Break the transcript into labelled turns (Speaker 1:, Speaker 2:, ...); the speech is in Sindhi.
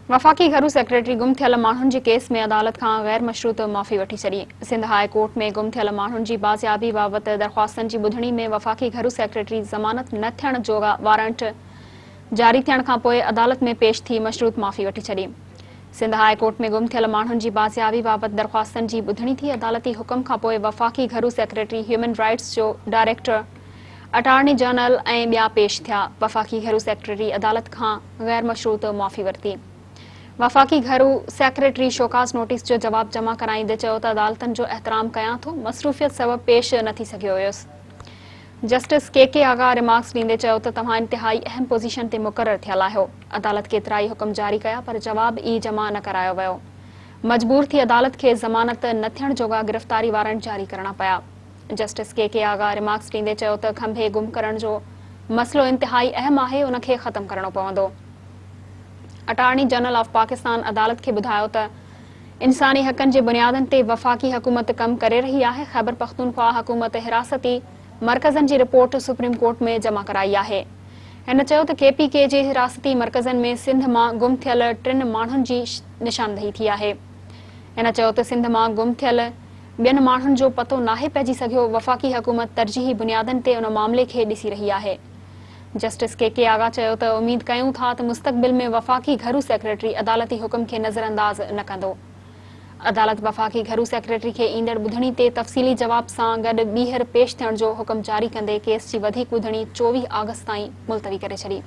Speaker 1: وفاقي گهرو سيڪريٽري گم ٿيل ماڻهن جي ڪيس ۾ عدالت کان غير مشروط معافي وٺي ڇڏي. سنڌ هاء ڪورٽ ۾ گم ٿيل ماڻهن جي بازيابي بابت درخواستن جي ٻڌڻي ۾ وفاقي گهرو سيڪريٽري ضمانت نه ٿيڻ جوڳا وارنٽ جاري ٿيڻ کانپوء عدالت ۾ پيش ٿي مشروط معافي وٺي ڇڏي. سنڌ هاء ڪورٽ ۾ گم ٿيل ماڻهن جي بازيابي بابت درخواستن جي ٻڌڻي ٿي، عدالتي حڪم کانپوء وفاقي گهرو سيڪريٽري، هيومن رائٽس جو ڊائريڪٽر، اٽارني جنرل ۽ ٻيا پيش ٿيا، وفاقي گهرو سيڪريٽري عدالت کان غير مشروط معافي ورتي. وفاقي گهرو سيڪريٽري شوڪاز نوٽيس جو جواب جمع ڪرائيندي چيو ته عدالتن جو احترام ڪيان ٿو، مصروفيت سبب پيش نه ٿي سگهيو هيس. Justice K K Agha remarks ڏيندي چيو ته توهان انتهائي اهم پوزيشن تي مقرر ٿيل آهيو، عدالت ڪيترائي حڪم جاري ڪيا پر جواب ئي جمع نه ڪرايو ويو، مجبور ٿي عدالت کي ضمانت نه ٿيڻ جوڳا گرفتاري وارنٽ جاري ڪرڻا پيا. Justice K K Agha remarks ڏيندي چيو ته کنڀي گم ڪرڻ جو مسئلو انتهائي اهم آهي، ان کي ختم ڪرڻو پوندو. اٽارني جنرل آف پاڪستان عدالت کي ٻڌايو ته انساني حقن جي بنيادن تي وفاقي حڪومت ڪم ڪري رهي آهي، خيبرپختونخوا حڪومت حراستي مرڪزن جي رپورٽ سپريم ڪورٽ ۾ جمع ڪرائي آهي. هن چيو ته ڪي پي ڪي جي حراستي مرڪزن ۾ سنڌ مان گم ٿيل ٽن ماڻهن جي نشاندهي ٿي آهي. هن چيو ته سنڌ مان گم ٿيل ٻين ماڻهن جو پتو ناهي پئجي سگهيو، وفاقي حڪومت ترجيحي بنيادن تي ان معاملي کي ڏسي رهي آهي. جسٽس ڪي ڪي آغا چيو ته اميد ڪيون ٿا ته مستقبل ۾ وفاقي گهرو سيڪريٽري عدالتي حڪم کي نظرانداز نه ڪندو. عدالت وفاقي گهرو سيڪريٽري کي ايندڙ ٻڌڻي تي تفصيلي جواب سان گڏ ٻيهر پيش ٿيڻ جو حڪم جاري ڪندي ڪيس جي وڌيڪ ٻڌڻي 24 آگسٽ تائين ملتوي ڪري ڇڏي.